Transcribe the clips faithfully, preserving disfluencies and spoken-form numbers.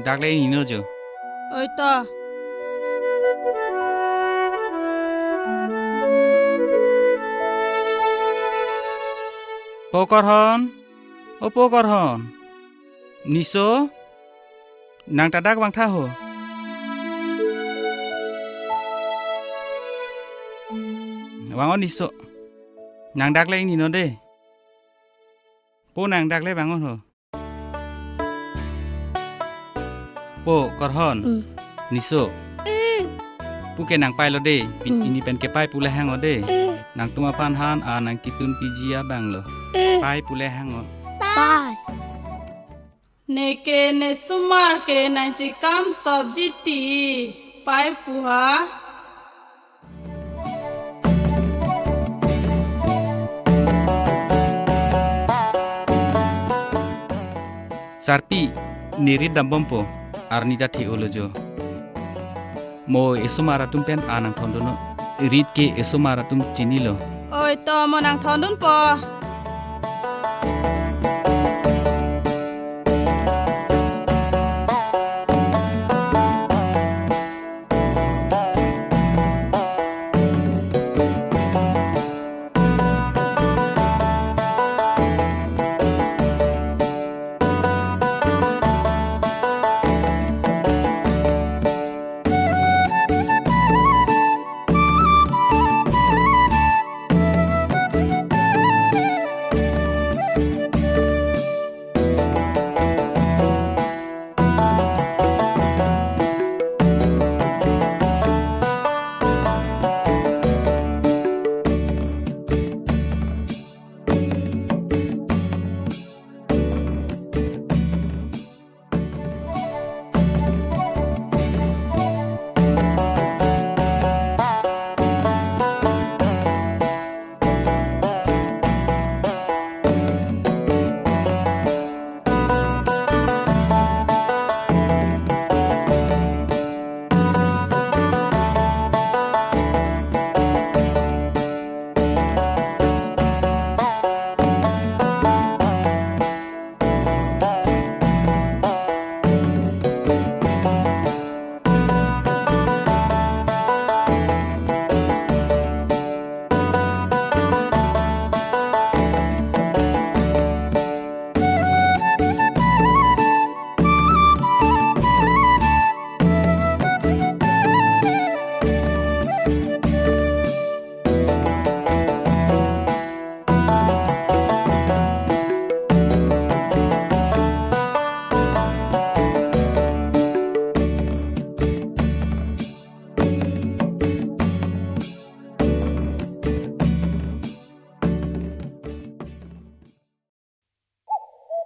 Dak le ingni non jo. Oi to. Po Korhon. O po Korhon. Niso. Nang ta dak vangtha ho. Vang-o Niso. Nang dak le ingni non de. Po nang dak le vang-o ho. Po Korhon. Mm. Niso. Mm. Pu ke nang pai lo de. Pi-, Mm. Pini pen ke pai pu le hang-o de. Mm. Nangtum aphan han a nang kitun piji abang lo. Mm. Pai pu le hang-o. Pai. Neke ne osomar ke nangchekam sobji ti pai pu ha. Sarpi, ne rit dambompo, arni ta the-olo jo. Mo osomar atum pen a nang thondun non. Rit ke osomar atum chinilo. Oi to mo nang thondunpo.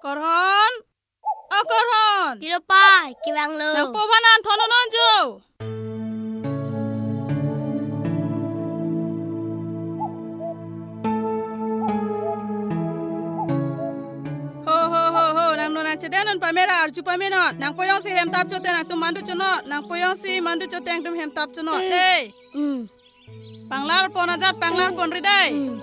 Korhon. O Korhon. Pilo pa, kevang lo. Nangpo aphan han thondun non jo. Ho, ho, ho, ho. Nang non nangchedeng non pame ra arju pame non. Nangpo jongsi hem tap choteng nangtum mandu chonot. Nangpo jongsi mandu choteng nangtum hem tap chonot. Hey. Hmm. Panglar pon ajat, panglar pon ri dei. Hmm.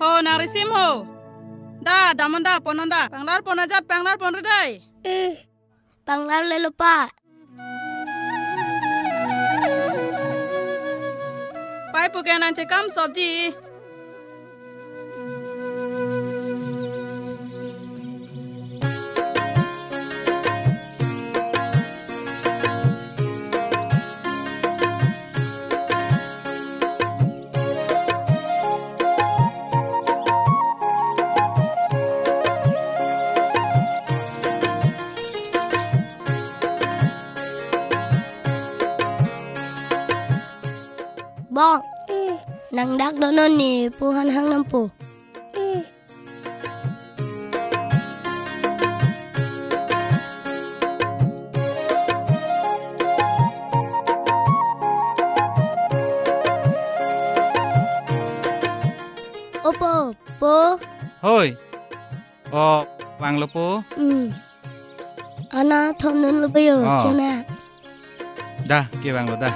Ho, nang risim ho. Da, damnon da, ponnon da. Panglar pon ajat, panglar pon ri dei. Hmm. Panglar lelo pa. Pai pu ke nangchekam sobji. Bong, nang dak donon ne pu han hang nampo. Opo, po. Hoi. O, vanglo po. Hmm. Ana thondun lo po jo, oh. Chona. Da, kevang lo da.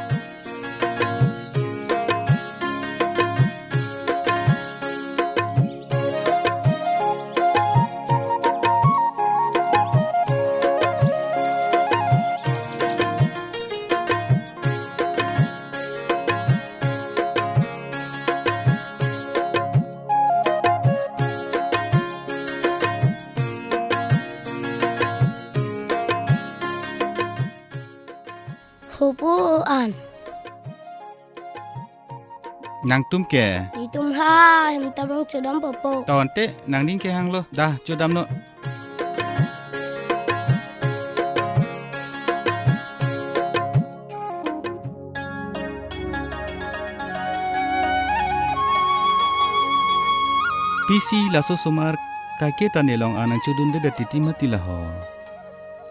Pupu an. Nangtum ke? Netum ha hem ta long chodampo po. Tawante nangning ke hanglo. Da, chodamnon. Pisi laso osomar kaike ta nelong an nangchodunde det titi mati laho.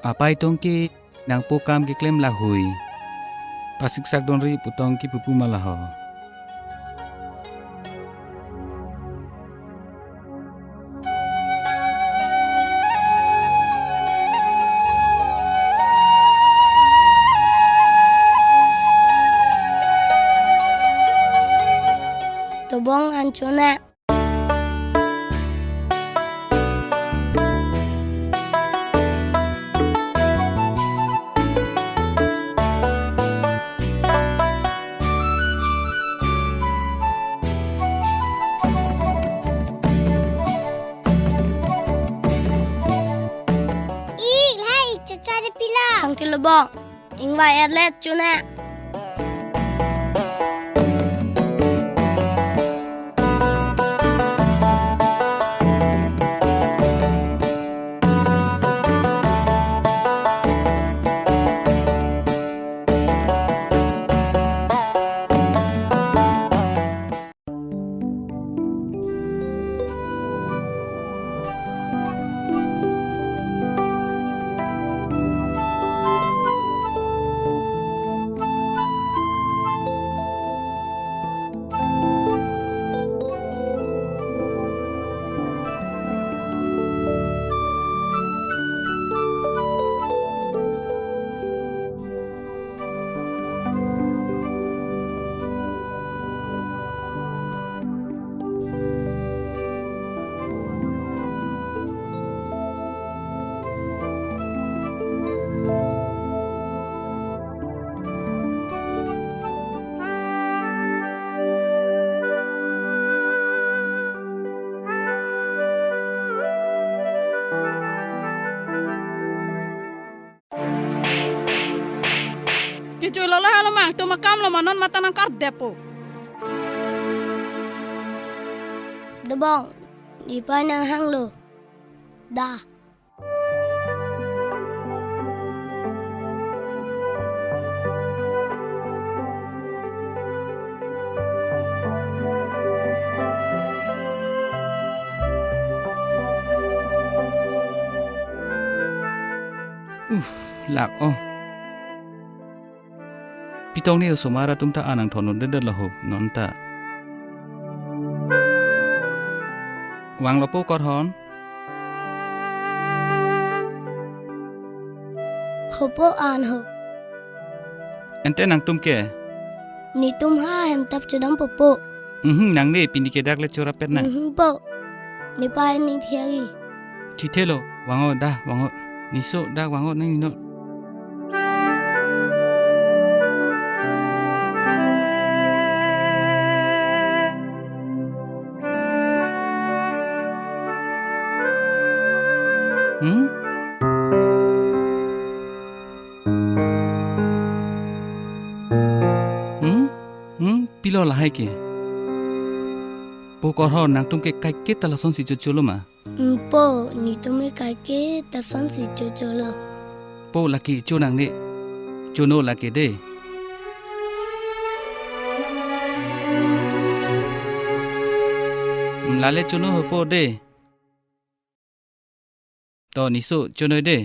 Apai tong ke nangpo kam keklem lahui. Pasik sak donri putong ke pupu ma laho. Tobong an chona. Ik, la ik, chacha de pila. Thangthilo bong. Ingvai et le chona. Kechui lo lahai lo ma, nangtum akam lo ma, non mata nangkardeppo. Dobong, nepai nanghanglo. Da. Uh, lak oh. Pitong ne osomar atum ta an nangthondunde det laho non ta. Vanglo po Korhon. Ho po an ho. Ante nangtum ke? Netum ha hem ta chodampo po. Mhm, nangne pini ke dak le chorapet nang. Mhm po. Nepai ning thiagi. Chithelo, vang-o da, vang-o. Neso da vang-o nangno. Hmm? Hmm? Hmm? Pilo lahai ke? Po Korhon, nangtum ke kaike ta lasonsi chocholo ma? Hmm po, netum ke kaike ta lasonsi chocholo. Po lake cho nangne. Chono lake de. Hmm, lale chono ho po de. To neso chonoi de.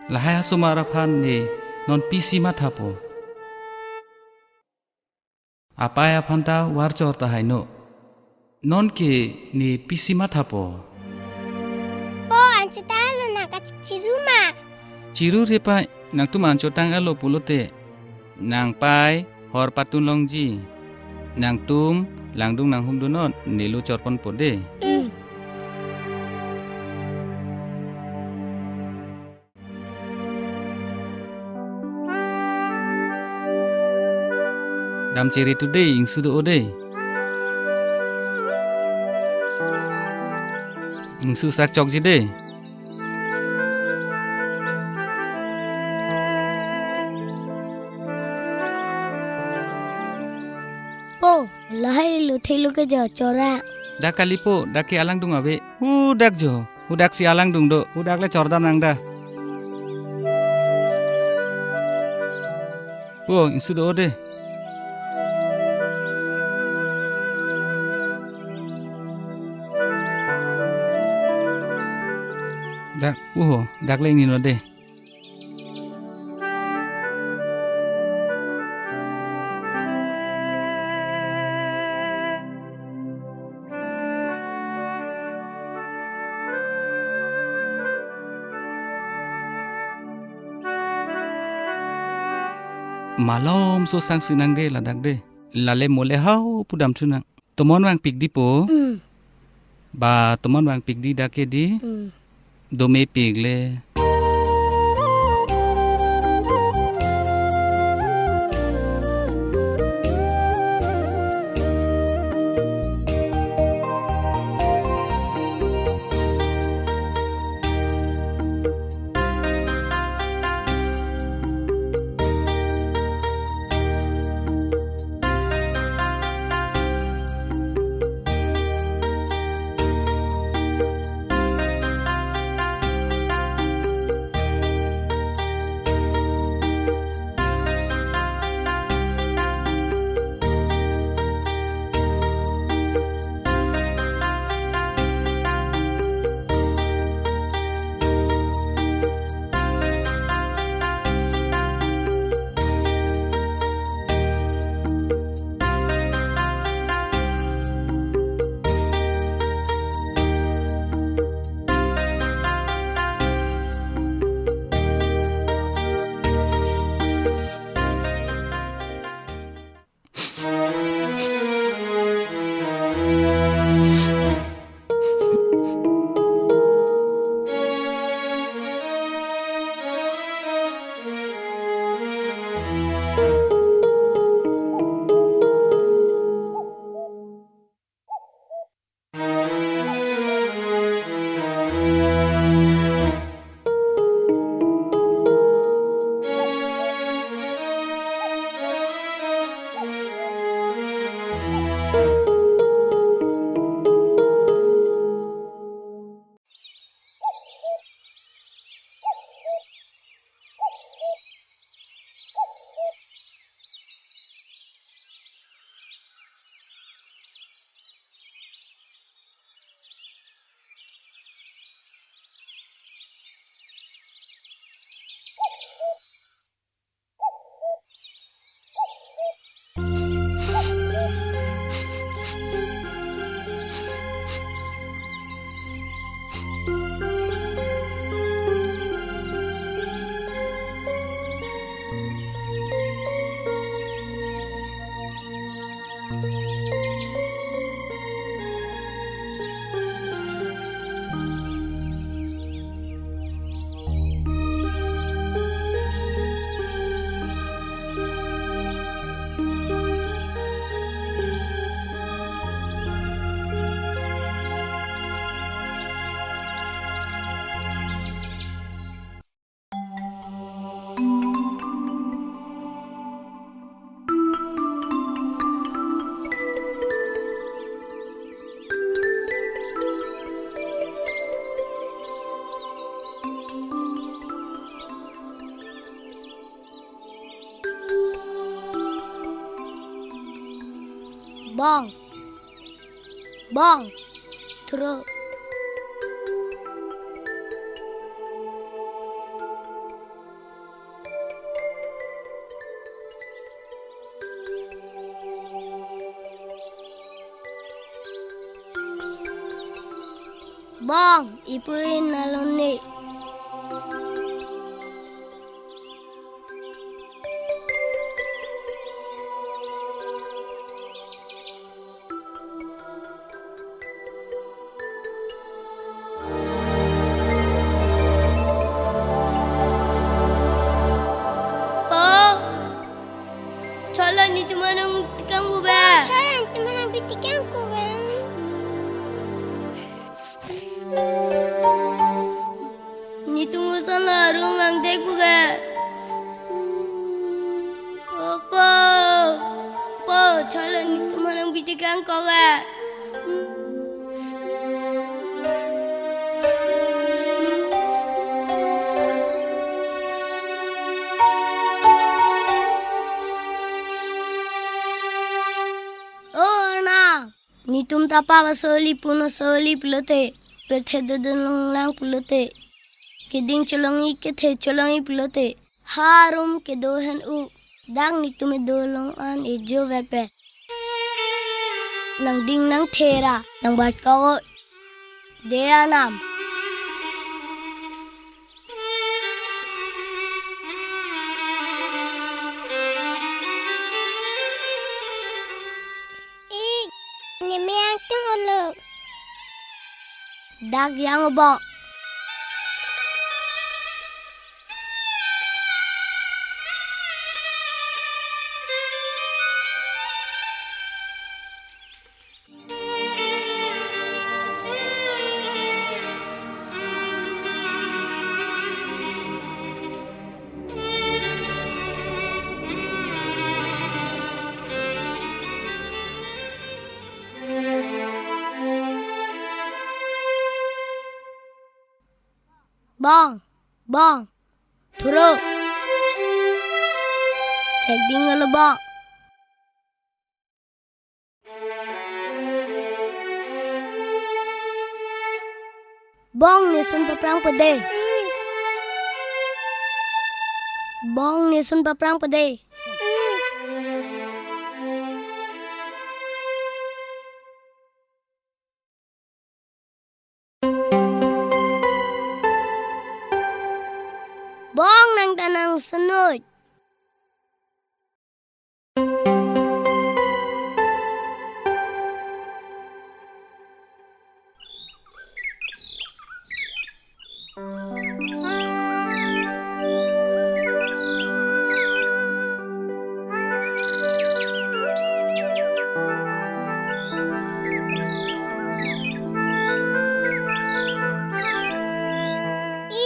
Lahai asomar aphan ne non pisi mathapo. Apai aphan ta varchor tahai no. Non ke ne pisi mathapo. Po, an chotanglo, nang kachik chiru ma? Chiru re pa, nangtum an chotanglo pulote. Nangpai hor patun longji. Nangtum langdung nanghumdunnon, nelo chorponpo de. Mm. Dam chiri tu de, ingsu do-o de. Ingsu sak chokji dei. Po, lahai lo thelo ke jo chora. Dak kali po, dak ke alangdung ave. Hu dak jo, hu dak si alangdung do, hu dak le chordam nang da. Po, ingsu do-o dei. Dak, uho, dak le ingni no dei. Malomso sangsi nang dei ladak dei. Lale mo le hau pudam thu nang. Tomon vangpik di po. Mm. Ba tomon vangpik di dak ke dei. Mm. Dome pik le. Bong. Bong. Thro. Bong, ipu-i nalone. Po, chola netum anong tikang bu ba. Chola netum anong pitikang ku ba. Netum koson lo arum angdek puke. Opo. Po, cholo netum aphan nangpidikang koke. O Arnam, netum ta pap asoli pun asoli pulote, pirthe dodun longlang pulote, keding cholongji kethe cholongji pulote, ha arum kedo hen u, dak netum edo along an ejo verpe. Nangding nangthe ra nangbat kok o. De Arnam. Ik, ne me angtung olo. Dak jang o Bong. Bong, Bong, thuro. Chekding olo Bong. Bong, ne sun paprangpo de. Bong, ne sun paprangpo de. Bong, nang ta nangsunnon.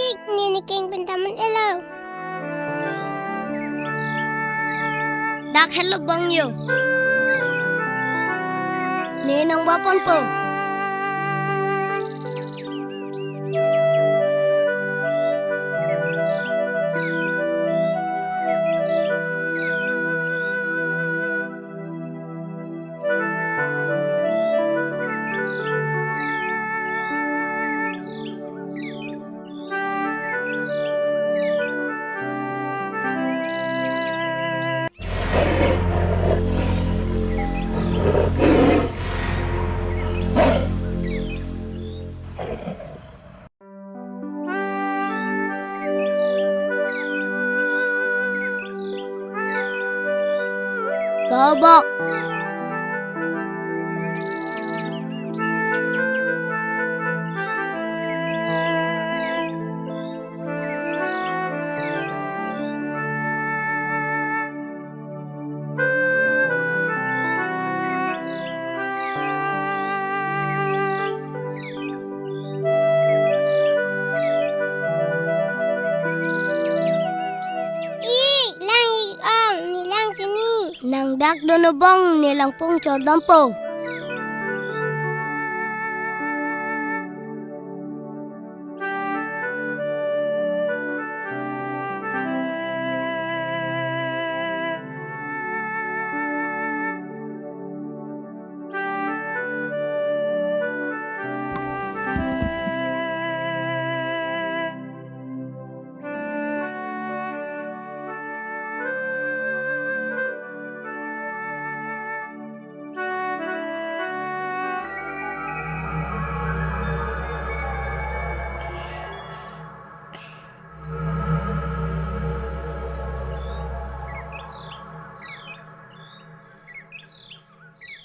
Ik, ne ne keng pen ta man-elo. Dak helo Bong jo. Ne nangbaponpo. Kobok. Ik, lang ik ong, ne lang chini. Nang dak dono Bong, ne langpong chordompo.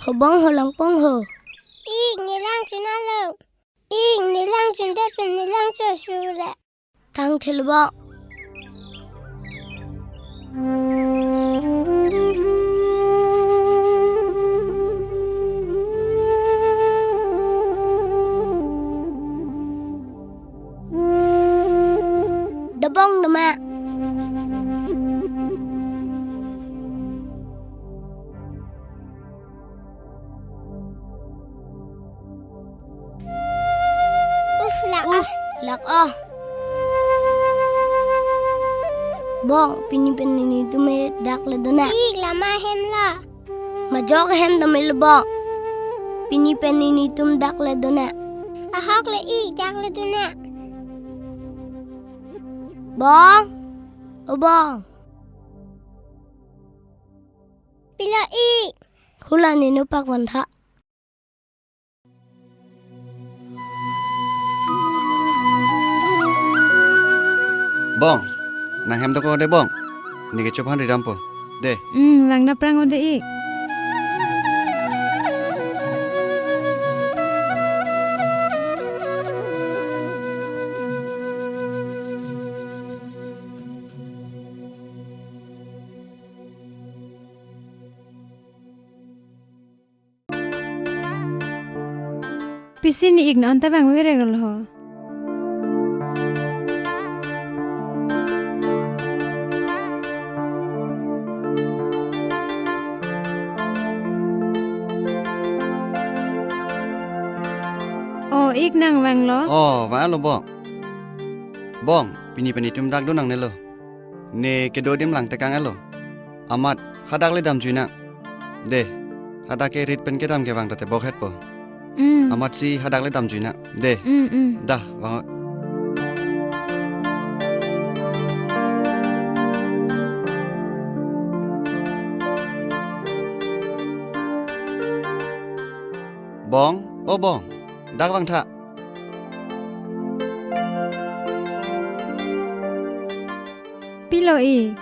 Ho Bong, ho langpong ho. Ik, ne lang chunalo. Ik, ne lang chundet pen ne lang chosu le. Tang thilbok. Oh. Bong, pini pen nelitum dak le dona. Ik, lama hem lo. Majok hem dam lo bong. Pini pen nelitum dak le dona. Ahok le ik, dak le dona. Bong. O bong. Pilo ik. Hula nino pak vantha. Bong, nang hem dokok de bong. Neke chophan ridampo. De. Hmm, vang na prang o de ik. Pisi ni ik non ta vang vere rol ho. O ik nang vanglo. O, vanglo bong. Bong, pini pen itum dak do nangnelo. Ne kedo adim lang tekang elo. Amat hadak le damjui nang. De, hadak ke rit pen kedam kevang ta tebok hetpo. Mm. Amatsi hadak le damjui nang. De. Mm, mm. Dah, vang. Bong, o bong. Dak vangtha. Pilo ik.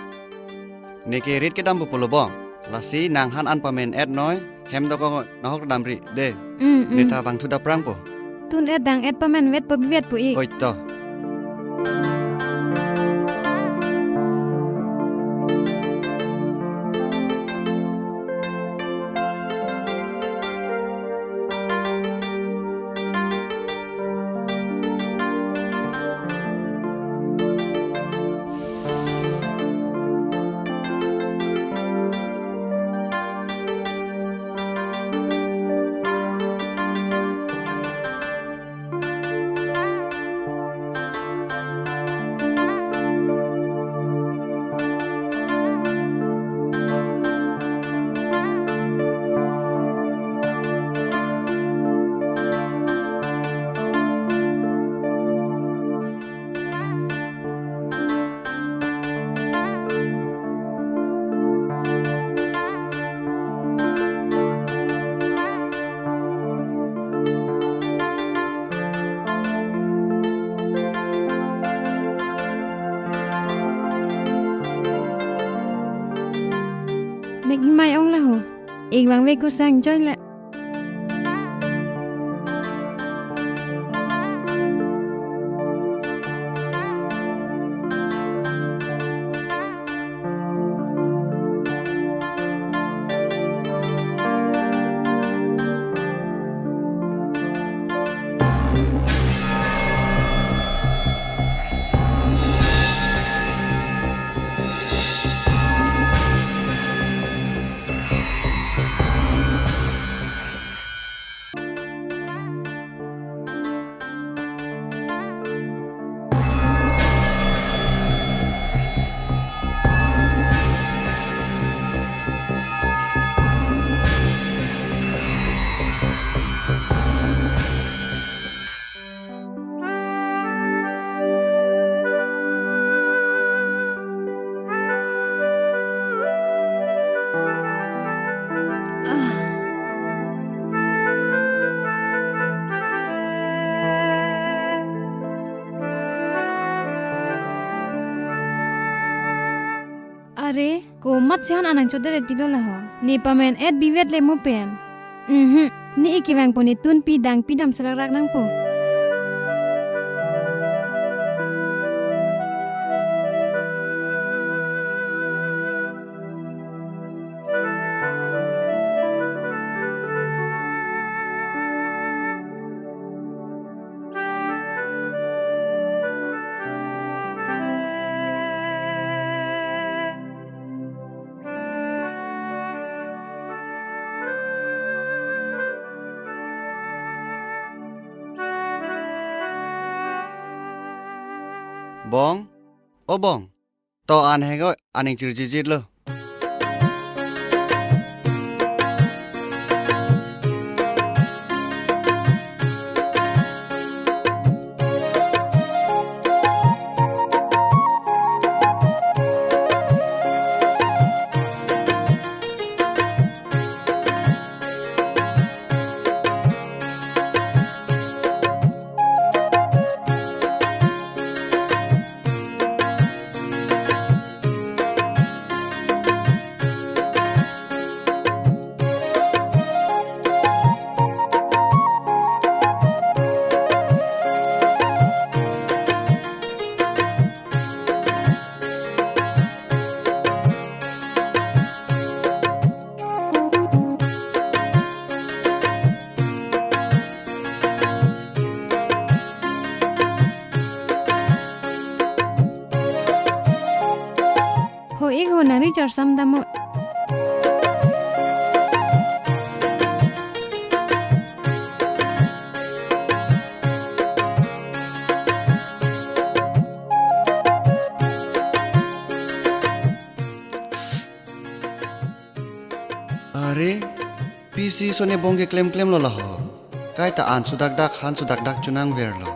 Neke rit kedampo pulo bong. Lasi nang han an pamen et noi, hem dokok nahok damri de. Mm, mm. Neta vangthu daprangpo. Tun et dang et pamen vetpo bivetpo ik. Oi to. Mek himai ong laho. Ik vangve kusang join la. Are, komatsi han anang chodet tilo laho. Ne pamen et bivet le mo pen. Mhm. Ne ik kevangpo, ne tunpi dangpi dam serak rak nangpo. Bong, o Bong. To an hego, aning chirjijit lo. Ho ik ho, nangri chorsam dam mo. Are, pisi sone Bong ke klemklem lo laho. Kaita an sudakdak, han sudakdak chonang verlo.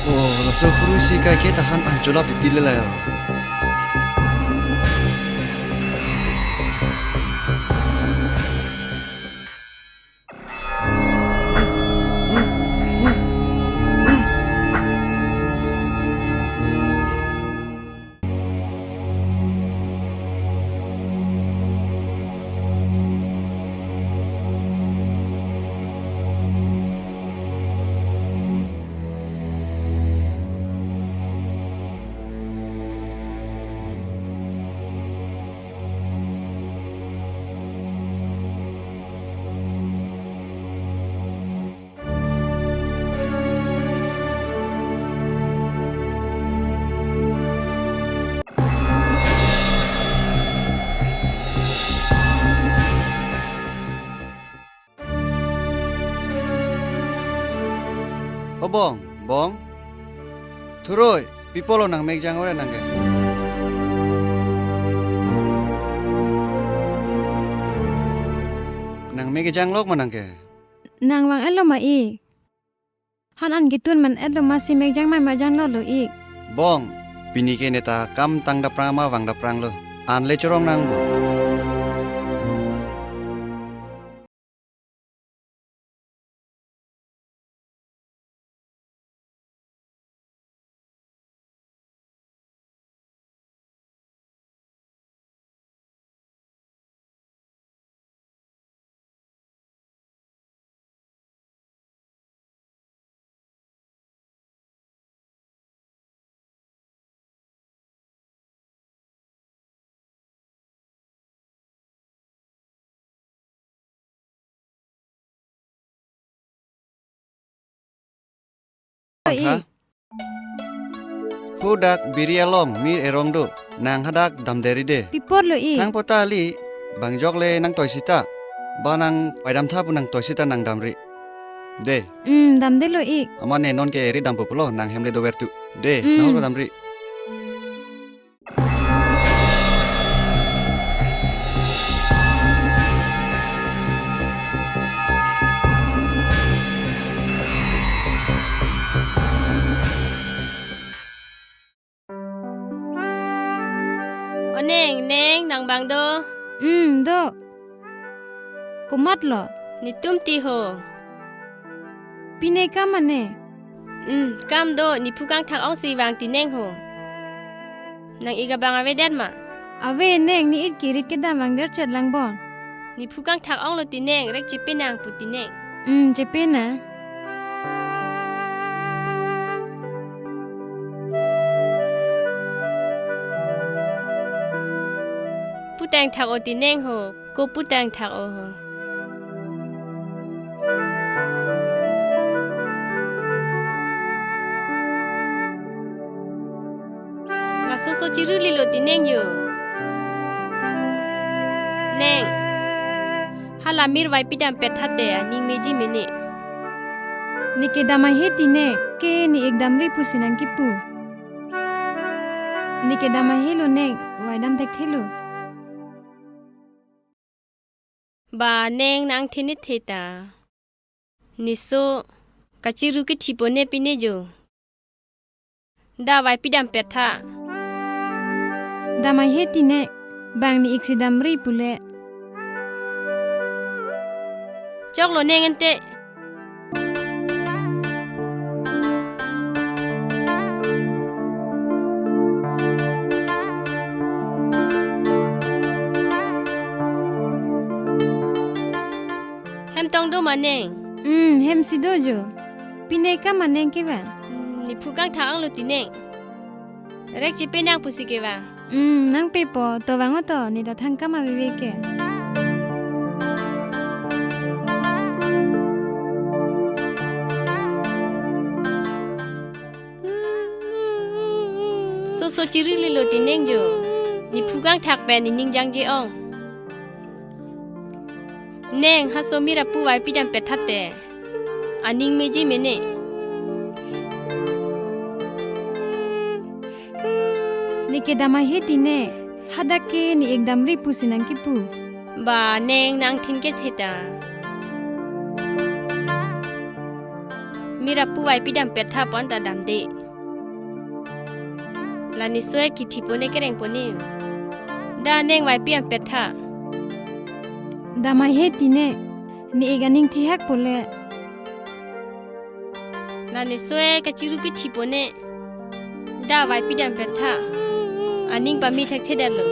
Oh, laso phurui si kaike ta han an cholap titi le la ya. O Bong, Bong. Thuroi, pi apotlo nang mek jang ore nang ke. Nang mek jang lok ma nang ke. Nang vang-etlo ma ik. Han an ketun man-etlo ma si mek jang mai ma jang lo lo ik. Bong, pini ke neta kam tang daprang ma vang daprang lo. An le chorong nang bo. Tha? Hadak biri along mir erong do, nang hadak damde ri de. Pi apotlo ik? Thang pota li, bang jok le nang toi sita. Ba nang paidam tha pu nang toi sita nang damri. De. Hmm, damde lo ik. Amat ne non ke eri dampo pulo, nang hem le dover tu. De, hmm, nang ho damri. O Neng, Neng, nang bang do? Hmm, do. Komatlo? Netum ti ho. Pine kam ane? Hmm, kam do, nephu kangthak ong si vang ti Neng ho. Nang-ik abang avedet ma? Ave neng, ne-ik ke rit kedam vangder chet lang bon. Nephu kangthak onglo ti neng, rek chepe nang pu ti neng. Hmm, chepe na. Putang thak-o ti neng ho, ko putang thak-o ho. Laso so chirulilo ti neng jo. Neng. Hala mir vaipi dampet tha te aning meji mene. Ne kedam ahe ti neng, ke ne-ik damri pusi nang kipu. Ne kedam ahelo neng, vaidam thekthelo. Ba neng nang thinit theta. Neso kachiru kithi pone pine jo. Da vaipi dampet tha. Dam ahe ti neng, bang ne-ik si damri pule. Choklo neng ente. Hem tong do ma neng? Hmm, hem si do jo. Pine kam ma neng kevang? Hmm, nephu kangthak onglo ti neng. Rek chepe nang pusi kevang. Hmm, nang pepo, to vang-o to, ne ta thang kam aveve ke. So so chirulilo ti neng jo. Nephu kangthak pen nening jangje ong. Neng haso mir apu vaipi dampet tha te. Aning meji mene. Ne kedam ahe ti neng, hadak ke ne-ik damri pusi nang kipu. Ba neng nang thin ke theta. Mir apu vaipi dampet tha pon ta damde. La neso e kithi pone kereng pone. Da neng vaipi dampet tha. Dam ahe ti neng, ne-ik aning thihak pule. La neso e kachiru kithi pone. Da vaipi dampet tha. Aning pame thekthedetlo.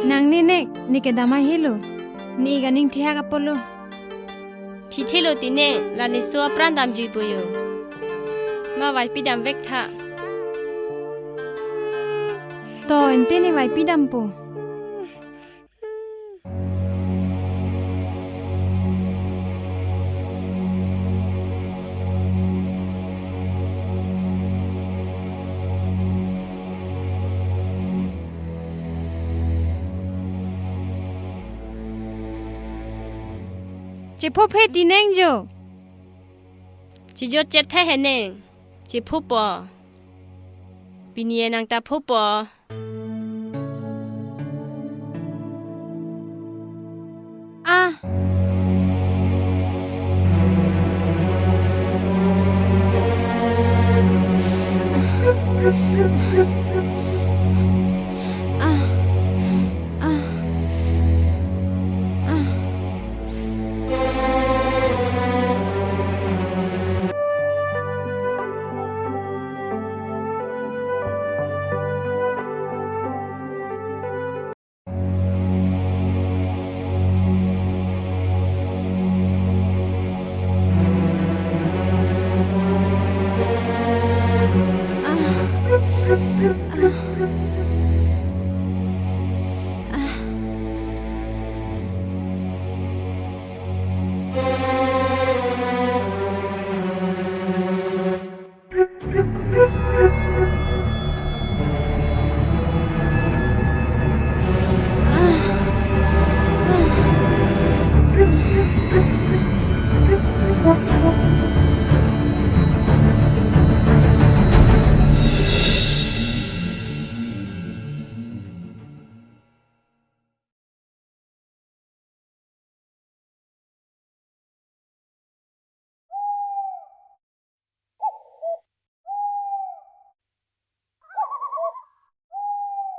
Nang ne neng, ne kedam ahelo. Ne-ik aning thihak apotlo. Thithelo ti neng, la neso apran damjuipo jo. Ma vaipi damvek tha. To ente ne vaipi dampo. Chephophe ti neng jo. Chejot chethe he neng. Chephopo. Pini e nang ta phopo. Ah. Ah. Ah. Ah.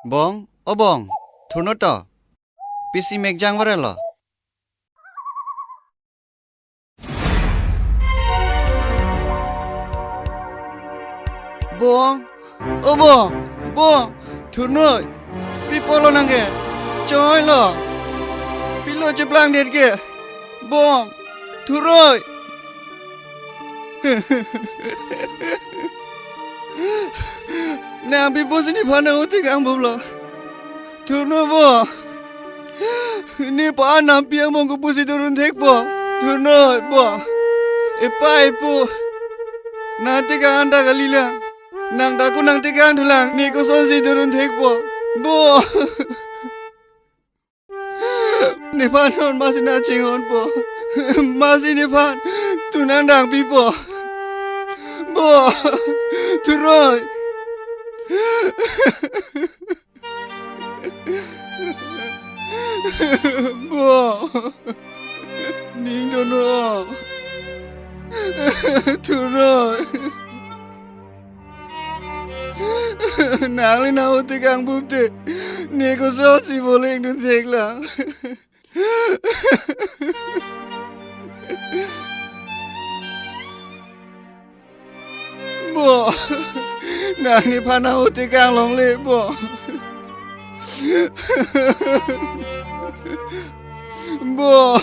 Bong, o Bong, thurno to. Pisi mek jang varelo. Bong, o Bong, Bong, Thurnoi, pi apotlo nang ke? Choilo. Pilo cheplangdet ke? Bong, Thurnoi. Nang pi pusi nephan nang-otekang bom lo? Thurnoi bo. Ne pa anam pi angbong kopusi doron thekpo? Thurnoi bo. Epa epo. Nangtekang anta kalilang. Nang ta ko nangtekang thulang. Ne kosonsi doron thekpo? Bo. Nephan non masi nang chinghonpo? Masi nephan tu nang dangpipo? Bo, Thurnoi. Bo, ning dono. Thurnoi. Nangli nang-otekang bupte, ne kosonsi bole ingdun theklang? Bo, nang nephan nang-otekang longle, bo. Bo.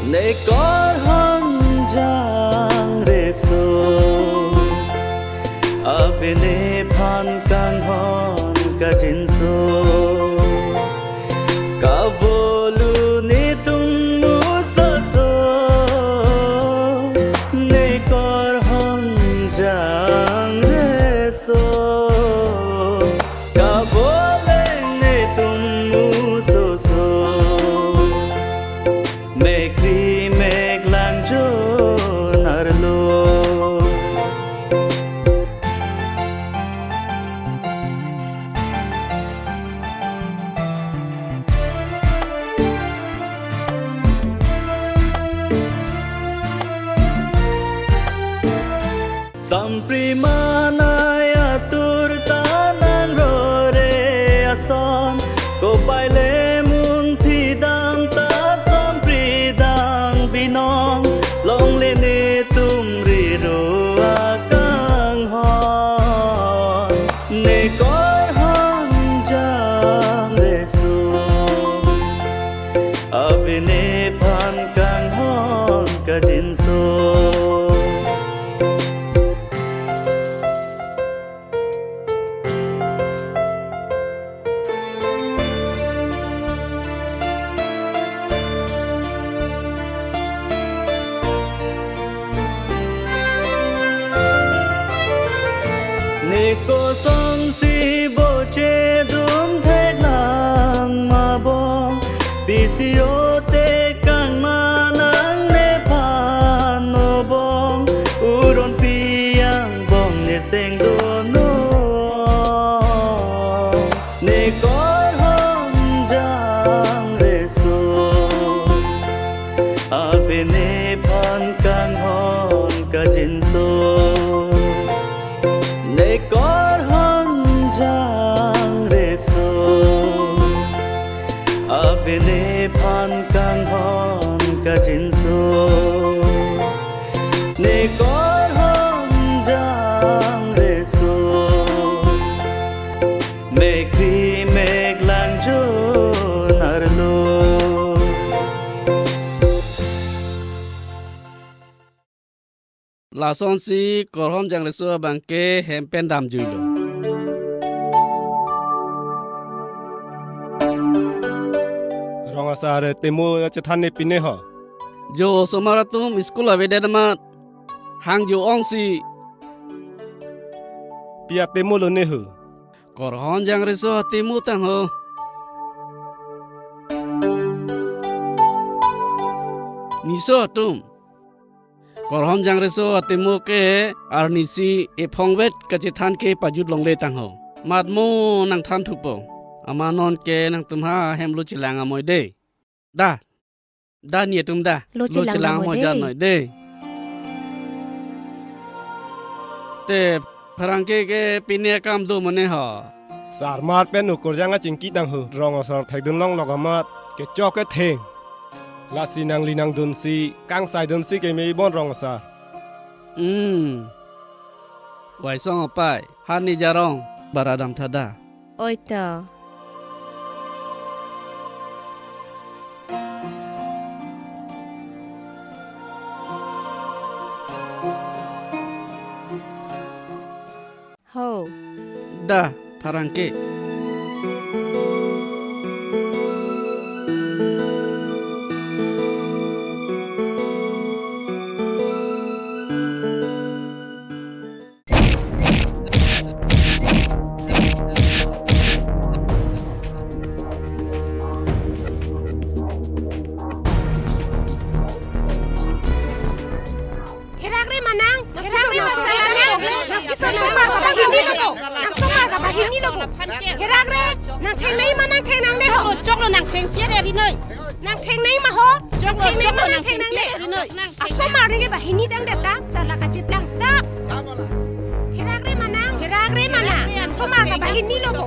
Ne korhon jangreso, ave nephan kanghon kajinso. Kavolu netum musoso, ne korhon jangreso. Kavoleng netum musoso, mekri meklang jonarlo. Sampri manai atur ta nangrore ason, kopai le munthi dam ta sampri dang binong, longle netum riro akanghon. Ne korhon jangreso, ave nephan kanghon kajinso. Ne kosonsi bo chedun theklang ma bong, pisi otekang ma nang nephan o bong, uron pi angbong ne seng dono. Ne korhon jangreso, ave nephan kanghon kajinso. Ne korhon jangreso, ave nephan kanghon kajinso. Ne korhon jangreso, mekri meklang jonarlo. Lasonsi korhon jangreso abangke hem pen damjuilo. Rong asar, temo ya chethan ne pine ho. Jo osomar atum school avedet amat hangjo ongsi. Pi atemo lo ne ho? Korhon jangreso atemo tang ho. Niso atum. Korhon Jangreso atimo ke arnisi ephongvet kachethan ke pajut longle tangho. Matmo nangthan thupo. Amat non ke nangtum ha hemlo chelang amoi de. Da. Da ni atum da. Lo chelang amoi de. Lo chelang amoi de. Te pherangke ke pine akam do mane ho. Sarmar pen okorjang achingki tangho. Rong asar thekdun longlok amat kechok ketheng. Lasi nangli nangdunsi, kangsaidunsi keme ibon rong asar. Hmm. Waisong apai, hani jarong, bara dam tha da. Oi ta. Ho. Da, pherangke. Therakre manang, therakre manang, nang piso nang somar kaba hini lo bo, nang somar kaba hini lo bo. Therakre, nang thengnei ma nangthengnang de ho. Choklo, choklo, nang thengpi ri noi. Nang thengnei ma ho, choklo, thengnei ma choklo, nang nangthengnang de. Pi ri noi. Asomar nangke ba hini tang de ta, sala kachiplang ta. Therakre manang, therakre manang, nang somar kaba hini lo bo.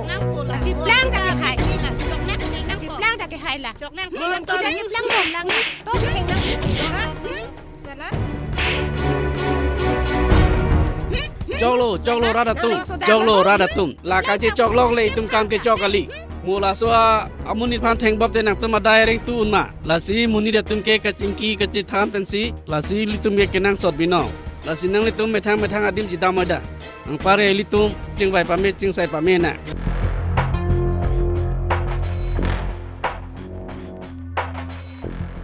Kachiplang ta kehai. Kachiplang ta kehai la. Choklang, choklang, choklang, choklang. To thengnang. Choklo, choklo rat atum, choklo rat atum. La kaje choklok le itum kam kechok kali. Mo laso amonit aphan thengbop te nangtum adai reng tu un ma. Lasi monit atum ke kachingki kachethan pensi. Lasi ilitum ke kenangsot binong. Lasi nanglitum methang methang adim chedam oi da. Anpar ilitum chingvai pame chingsai pame na.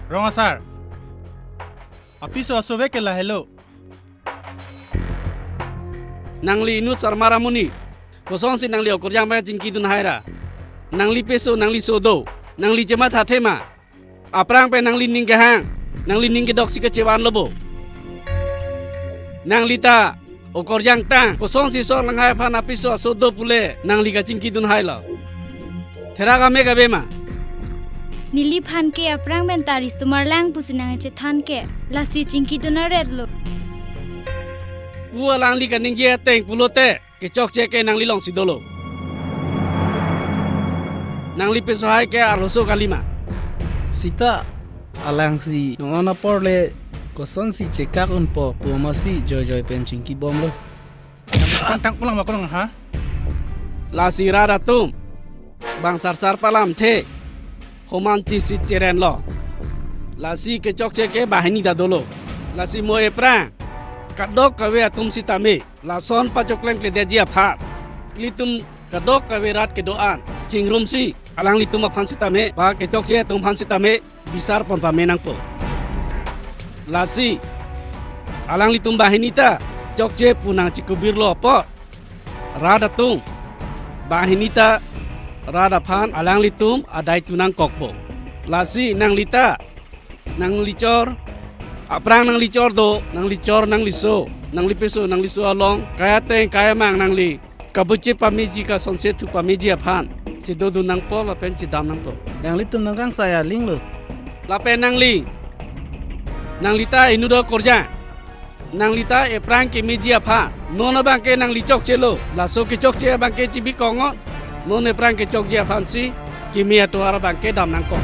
Rong asar. Apiso aso ve ke lahelo. Nangli inut sarmar amonit. Kosonsi nangli okorjang pen chingkidun hai ra. Nangli piso, nangli so do. Nangli chematha the ma. Aphrang pen nangli ning kehang. Nangli ning kedoksi kechevan lo bo. Nangli ta okorjang tang, kosonsi sor langhai aphan apiso aso do pule, nangli kachingkidun hai lo. Therak ame kave ma. Neliphan ke aphrang pen ta risomar lang pusi nangchethan ke, lasi chingkidun aret lo. Pu alangli kaningje ateng pulote, kechokche ke nangli longsi dolo. Nangli piso hai ke arloso kali ma. Sita, alangsi nong-an apor le kosonsi chekak unpo pu amatsi joijoi pen chingkibom lo. Tang tang pulang ma kurang ha? Lasi rat atum. Bang sarsar palamthe. Homan chisit cheren lo. Lasi kechokche ke banghini ta dolo. Lasi mo ephrang. Kadokave atum sitame. Lason pachoklang kledetji aphan. Ilitum kadokave rat kedo-an. Chingrumsi. Alanglitum aphan sitame. Ba kechokche atum aphan sitame. Bisar pon pame nangpo. Lasi, alanglitum banghini ta, chokche pu nangchikubir lo apot. Rat atum, banghini ta, rat aphan alanglitum adai tu nangkokpo. Lasi nangli ta, nangli chor, aphrang nangli chor do, nangli chor, nangli so, nangli piso, nangli so along, kai ateng, kai amang nangli. Kabuche pameji kasonse thu pameji aphan. Chedodun nangpo lapen chedam nangpo. Nanglitum nangkangsai aling lo. Lapen nangli. Nangli ta inut okorjang. Nangli ta ephrang kemeji aphan. Non abangke nangli chokche lo. Laso kechokche abangke chibi kongot. Non ephrang kechokche aphansi. Keme atovar abangke dam nangkok.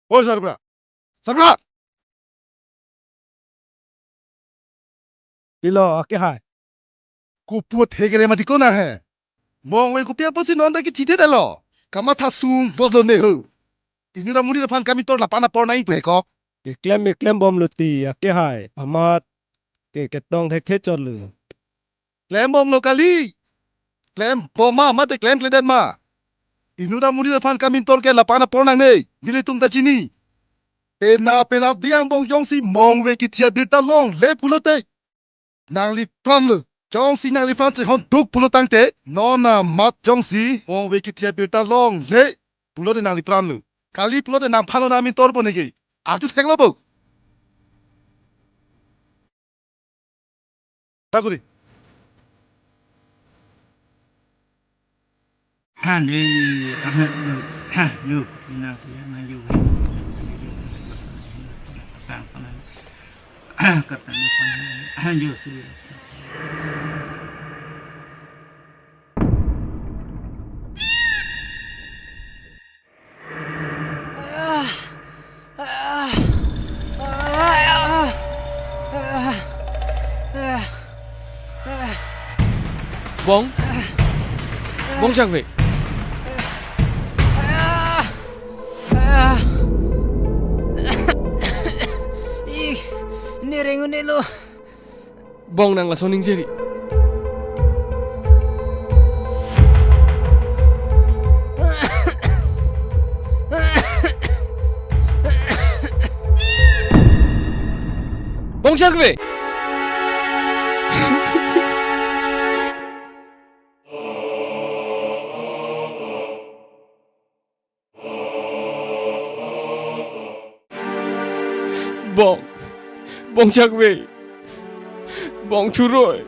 Oi, Sarbra. Sarbra! Pilo, ake hai. Kopi thekre mati konat he. Mong oi kopi apotsi non ta kithithe dalo. Kamatha sung bos lo ne ho. Inut amonit aphan kamitor lapan apor nang ingpu he ko. Keklem keklem bom lo ti, ake hai. Amat ke ketong thekthe chot lo. Klem bom lo kali. Klem bom ma, mate klem kledet ma. Inut amonit aphan kamintor ke lapu-an apor nangne, nelitum ta chini. Penap penapdi angbong jongsi Mongve kethe abirta longle pulote, nanglipranlo. Jongsi nanglipran chinghon duk pulo tangte, non amat jongsi Mongve kethe abirta longle pulote nanglipranlo. Kali pulote nangphan lo nangmintor pon neke. Arju theklo bo. Takuri. Bong? Bong Jakve? Ih, nereng unelo. Bong nang lason ningjeri. Bong Jakve. Bong, Bong Jakve, Bong Thuroi.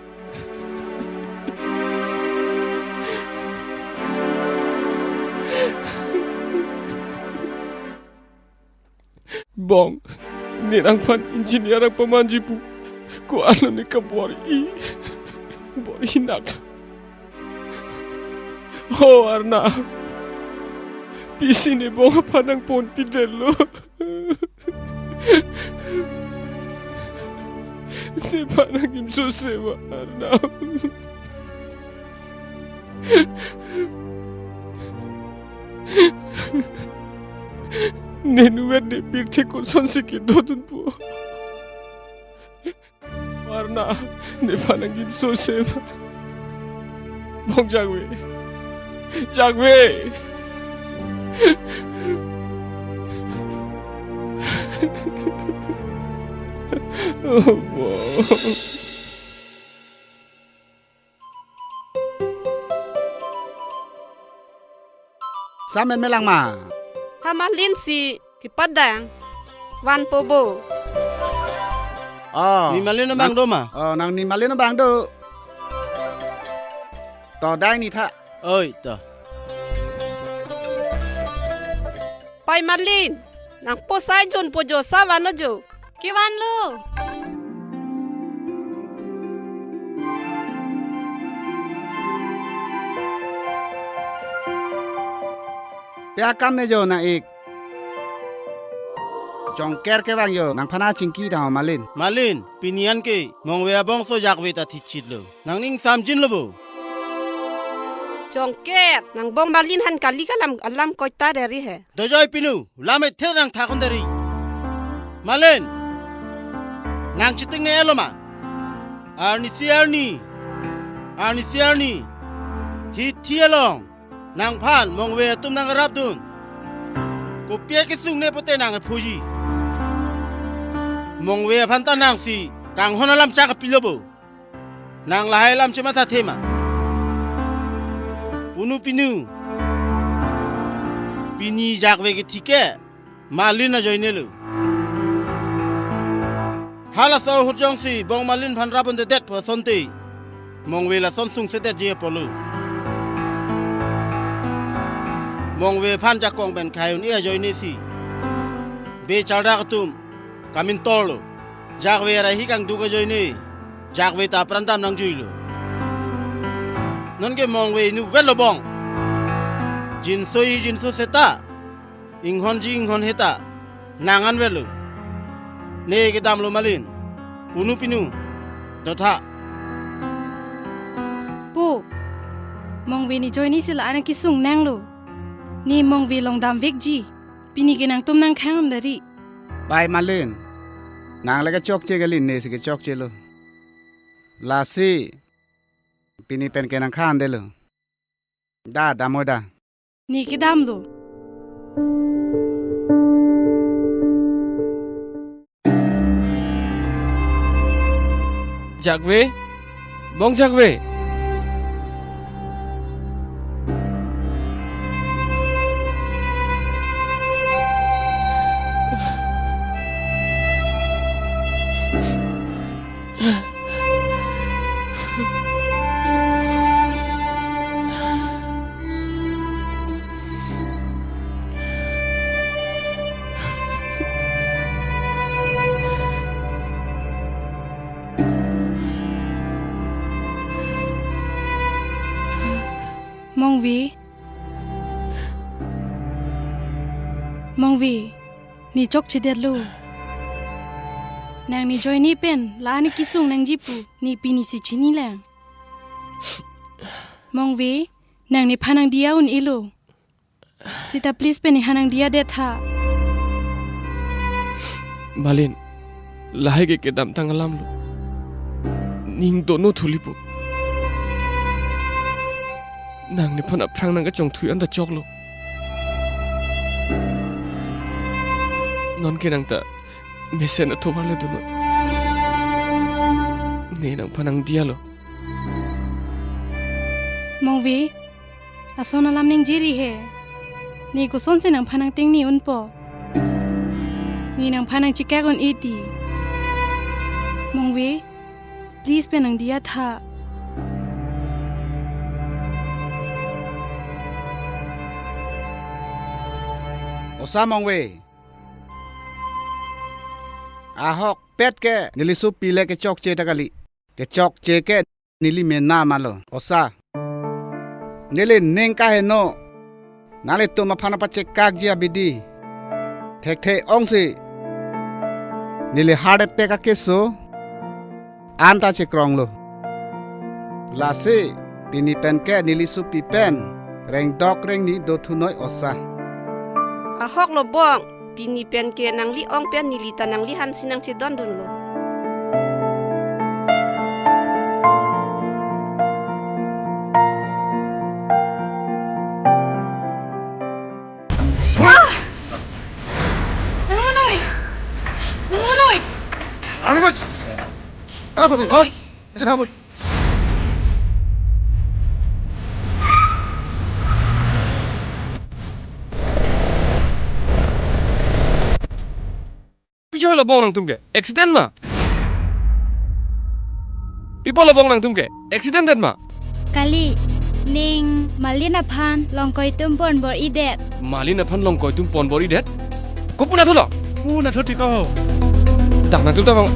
Bong, ne nangphan engineer nangpamanji pu, ko-an lo ne kabor-i, bor-i nak. Ho Arnam, pisi ne Bong aphan nangponpidetlo. Nephan nangjimsose ma Arnam. Ne nuvet ne pirthe kosonsi kedodunpo. Arnam, nephan nangjimsose ma. Bong Jakve. Jakve. Oh, Bong. Samen melang ma? Ha Malin si kepadang. Vanpo bo. Oh. Ne Malin abang do ma? Oh, nang ne Malin abang do. To dai ne tha. Oi, to. Pai Malin, nangpo sai jonpo jo, sa vannon jo. Kevanlo. Pe akam ne jo nang-ik. Chongker kevang jo, nangphan achingki tang Malin. Malin, pini anke Mongve abongso Jakve ta thikchitlo. Nangning samjinlo bo. Chongker, nang Bong Malin aphan kali kalam alam koita deri he. Dojoi pinu, lam ethe nang thakon deri. Malin, nang chiting ne elo ma? Arnisi arni, arnisi arni, hithi along nangphan Mongve atum nangrapdun. Kopi akesung ne pote nang ephuji. Mongve aphan ta nangsi kanghon alam chak apilo bo. Nang lahai alam chemathathe ma? Punu pinu. Pini Jakve kethe ke Malin ajoinelo. Halaso ahut jongsi Bong Malin aphan rapdundedet pu asonte, Mongve lason sungsedetji apotlo. Mongve aphan jakong pen khai un-e ajoinesi, be chardak atum kamintorlo. Jakve arai hi kangduk ajoine, Jakve ta apran dam nangjuilo. Nonke Mongve inutvetlo Bong. Jinso-i jinso seta, inghonji inghon heta, nang anvetlo. Ne kedamlo Malin. Punu pinu. Dotha. Pu. Mongve ne joinesi la-an akesung nanglo. Ne Mongve along damvekji. Pini ke nangtum nangkhang deri. Pai Malin. Nang lake chokche kali, nesi ke chokchelo. Lasi. Pini pen ke nangkhang detlo. Da, dam-o da. Ne kedamlo. Jakve, Bong Jakve. Mongve. Mongve, ne chokchedetlo. Nang ne ajoine pen la-an kesung nangji pu ne pini si chinilang. Mongve, nang nephan nangdiya un-elo. Sita please pen nephan nangdiyadet tha. Malin, lahai ke kedamtang alamlo. Ning dono thulipo. Nang nephan aphrang nangkachongthui anta choklo. Nonke nang ta mesen athovar le dono. Ne nangphan nangdiyalo. Mongve, lason alam ningjiri he. Ne kosonsi nangphan nangtengne unpo. Ne nangphan nangchekak un-e ti. Mongve, please pen nangdiya tha. Osa Mongve. Ahokpet ke neli sopi le kechokche ta kali. Kechokche ke neli mena malo. Osa, neli ning kaheno. Nanglitum aphan pachekakji abidi thekthe ongsi neli heart attack akeso anta chekronglo. Lasi pini pen ke neli sopi pen rengdok rengni dothunoi osa. Ahoklo Bong, pini pen ke nangli ong pen neli ta nangli hansi nangchedondunlo. Ah! Nang manoi! Nang manoi! Ano ba? Ano ba? Ano ba? Pi choi lo Bong nangtum ke? Accident ma? Pi pulo Bong nangtum ke? Accident det ma? Kali, ning Malin aphan longkoitum ponbor-idet. Malin aphan longkoitum ponbor-idet? Kopi pu nathulo? Pu nathu ti ko. Dak nangtum ta Bong.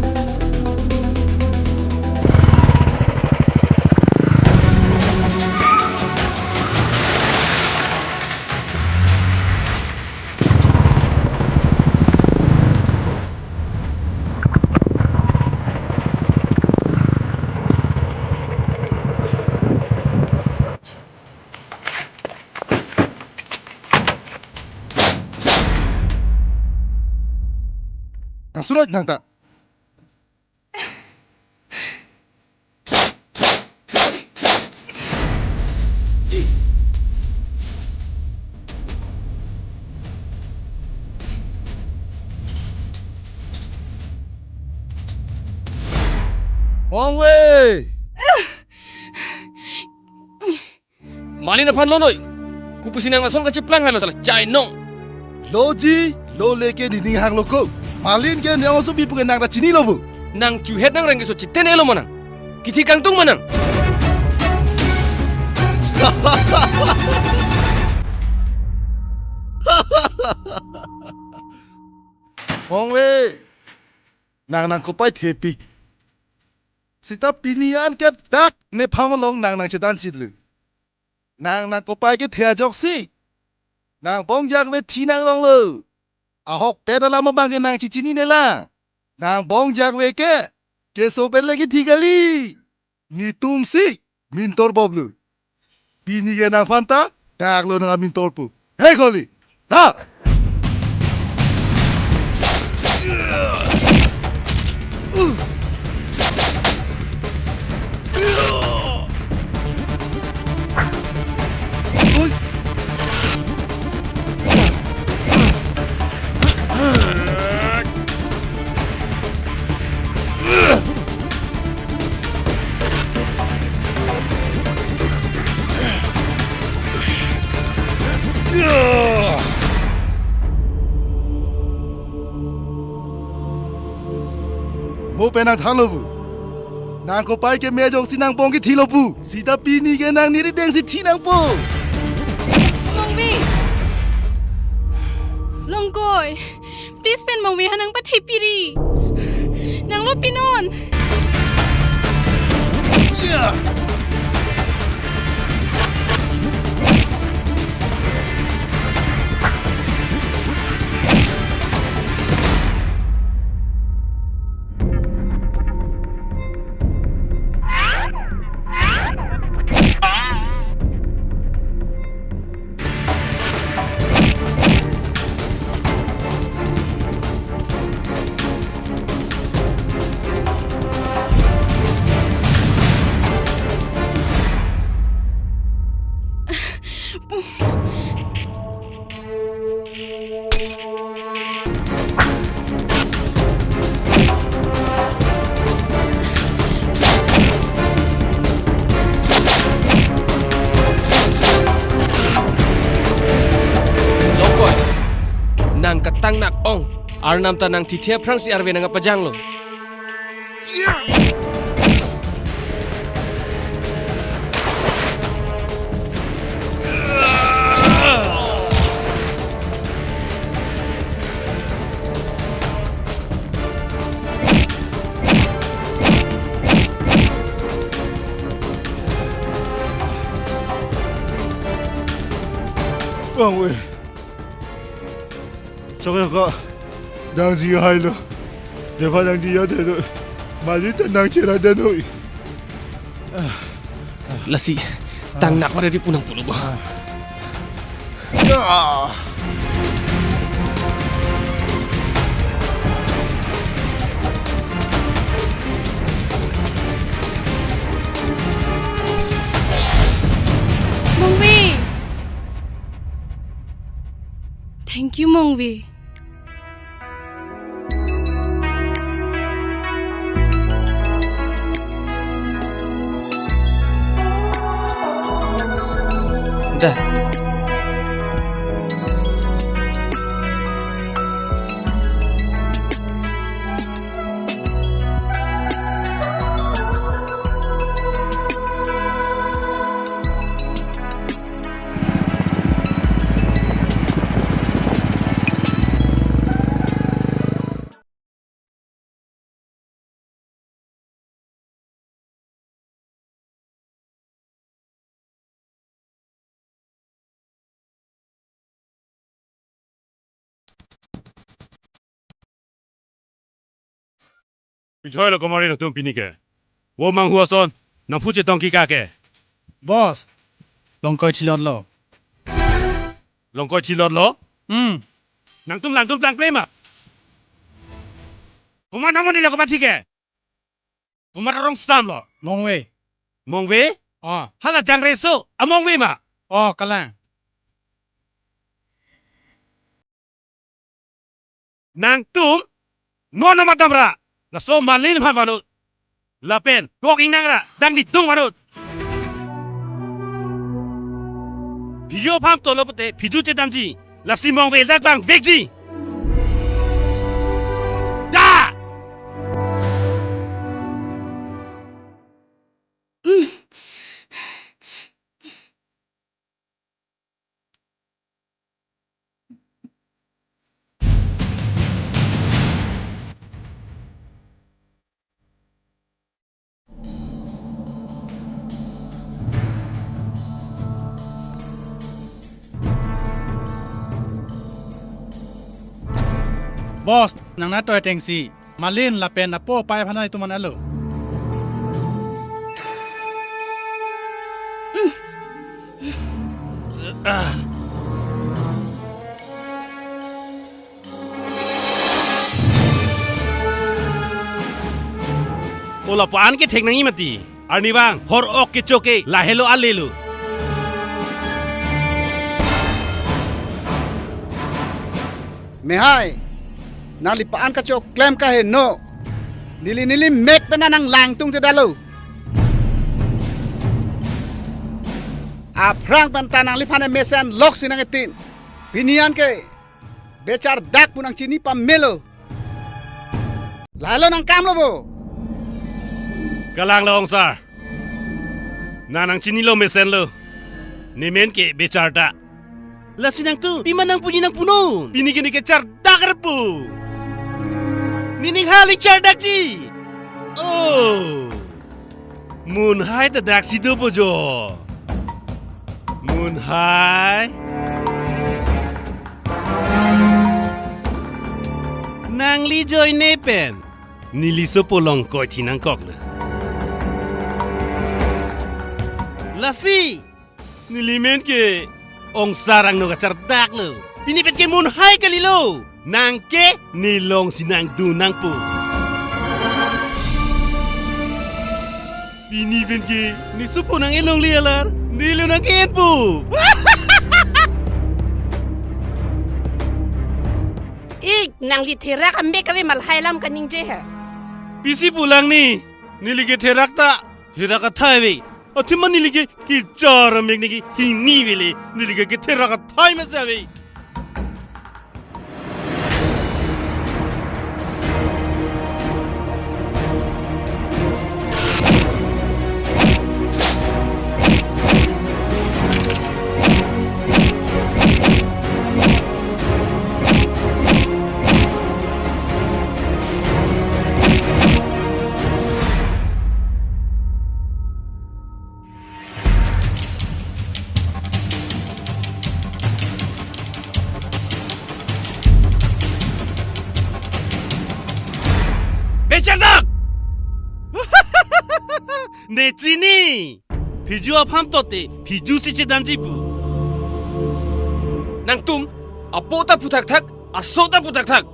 Nang surut nang ta. Ong we! Malin aphan lonoi. Kopusi nang lason kachiplang halo sala chainong. Loji, lole ke nening hanglo ko. Malin ke ne oso pipu ke nang ta chinilo bo. Nang chuhet nang rengke so chitene lo manang. Kithi kangtung manang. Ong we. Nang nangkopai thepi. Sita pini an ke dak nephan along nang nangchedan chitlu. Nang nangkopai kethe ajoksi. Nang Bong Jakve thi nanglonglo. Ahokpet alam abang ke nang chichinine lang. Nang Bong Jakve ke keso pen le kithi kali. Netumsi mintor boblo. Pini ke nangphan ta daklo nang amintor pu. Hei koli. Ta. Oi. pen nangthanlo pu. Nang kopai keme ajoksi nang bong kethilo pu. Seta pini ke nang neri dengsi thi nangpo. Mongve! Longkoi! Please pen Mongve ha nangpathepiri. Nanglo pinon. Longkoi, nang katangnak ong, Arnam ta nang thithe aphrangsi arve nangpajanglo. Bang we. Chok ya ka. Nangji hailo. Depa nangji ya de do. Mali ta nang chera de noi. Lasi, tangnak pada di punang pulo ba. Ya. Mongve. Thank you, Mongve. Da. Pi joilo komarin atum pini ke. Wo manghu ason, nangphu chetong kika ke. Boss, Longkoi thilotlo. Longkoi thilotlo? Hmm. Nangtum langtum plangple ma. Komat nangmonit lo komat thike. Komat arong samlo. Mongve. Mongve? Oh. Hala Jangreso amongve ma. Oh, kalang. Nangtum non amat damra. Laso Malin aphan vanut. Lapen kok ingnang ra dang nidung vanut. Phiyong aphan tolo pute phiju chedamji. Lasi Mongve dak bang vekji. Da! Boss, nang natoi atengsi Malin lapen apo apai aphan nelitum an alo. O lapu-an ke thek nangji mati. Arnivang hor ok kecho ke lahelo alelo. Mehai, nangli pa-an kacho klem kaheno. Neli neli mek pen nang langtungte dalo. Aphrang pen ta nangliphan mesen loksi nang-etin. Pini an ke bechar dak pu nangchini pamelo. Lahelo nangkamlo bo. Kalang lo ongsar. Nang nangchinilo mesenlo. Ne men ke Bechardak. Lasi nangtum pima nangpuji nangpunon? Pini ke ne ke Chardak arpu. Ne ning hali Chardakji. Oh. Munhai ta daksi dopo jo. Munhai. Nangli joine pen neli sopo along koithi nangkoklo. Lasi neli men ke ongsar angno kachardaklo. Pini pen ke munhai kalilo. Nang ke ne longsi nangdun nangpo. Pini pen ke ne sopo nang-e longle alar, neli nang ke-enpo. Ik, nangli therak amek ave ma lahai alam kaningje he. Pisi pulang ne, neli ke therak ta, therak athai ave. Athema neli ke kechar amek neli ke hingni avele, neli ke ketherak athai masi ave. Bechardak! Ne chini! Phiju aphan tote, phiju si chedanji pu. Nangtum, apo ta pu thakthak, aso ta pu thakthak.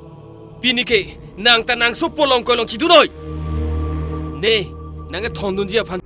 Pini ke, nang ta nang sopo along koi along chidunoi. Ne, nang kethondunji aphan.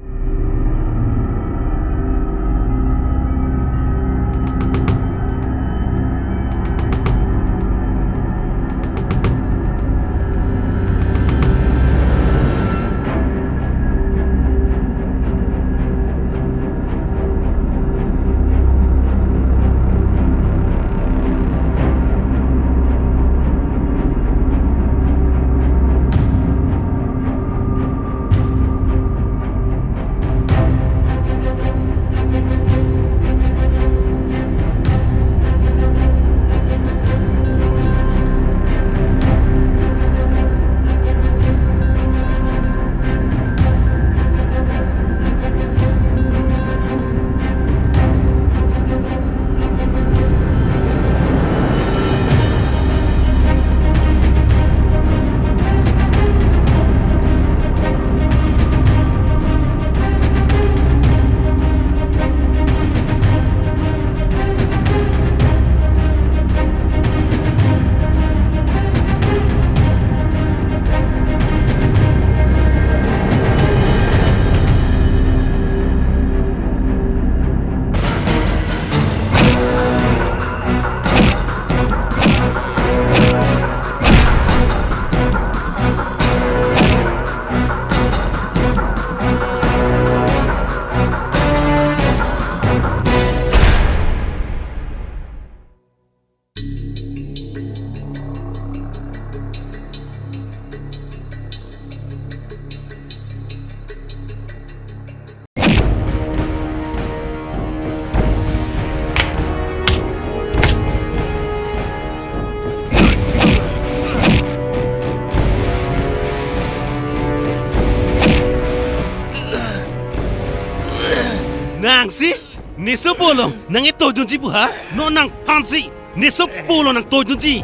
Nangsi? Ne sopo along nang-e toidunji pu ha? Non nangphansi ne sopo along nang toidunji.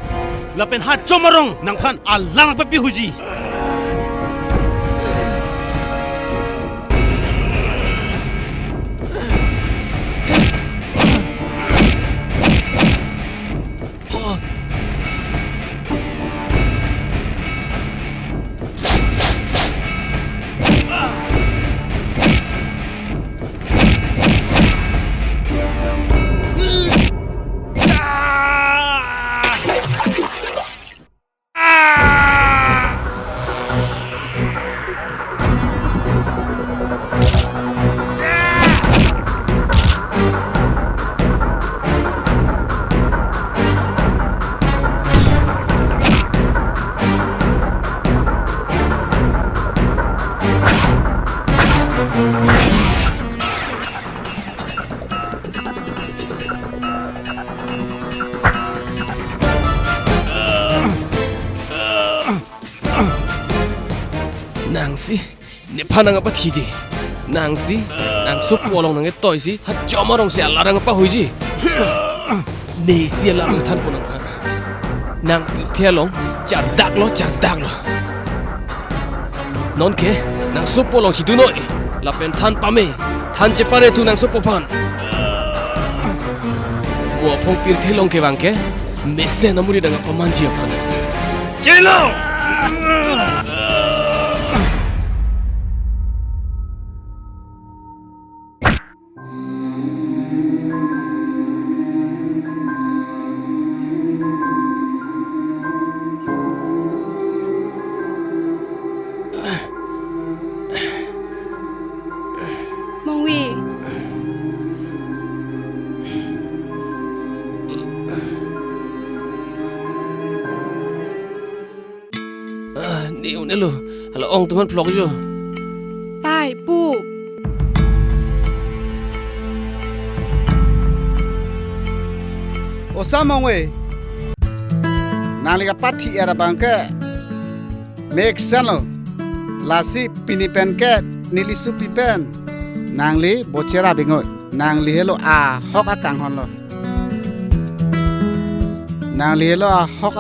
Lapen ha chom arong nangphan alang nangpapi huji. Nangsi, nephan nangpathiji. Nangsi, nangsopo along nangketoiji. Hachom arongsi alarang pahuiji. Nesi alarang thanpo nangkha. Nang pirthe along chardaklo, chardaklo. Nonke, nangsopo alongsi dunnoi. Lapen than pame, than chepare thu nangsopo aphan. Mo aphong pirthe along kevang ke, mesen amonit nangpamanji aphan. Chelo! Mongve. Ah, ne un-elo. Hala ong atum aphan phlok jo. Pai, pu. Osa Mongve. Nangli kapathi-er abang ke mek senlo. Lasi pini pen ke neli sopi pen nangli bocherap bingo. Nangli helo ahok akanghon lo. Nangli helo ahok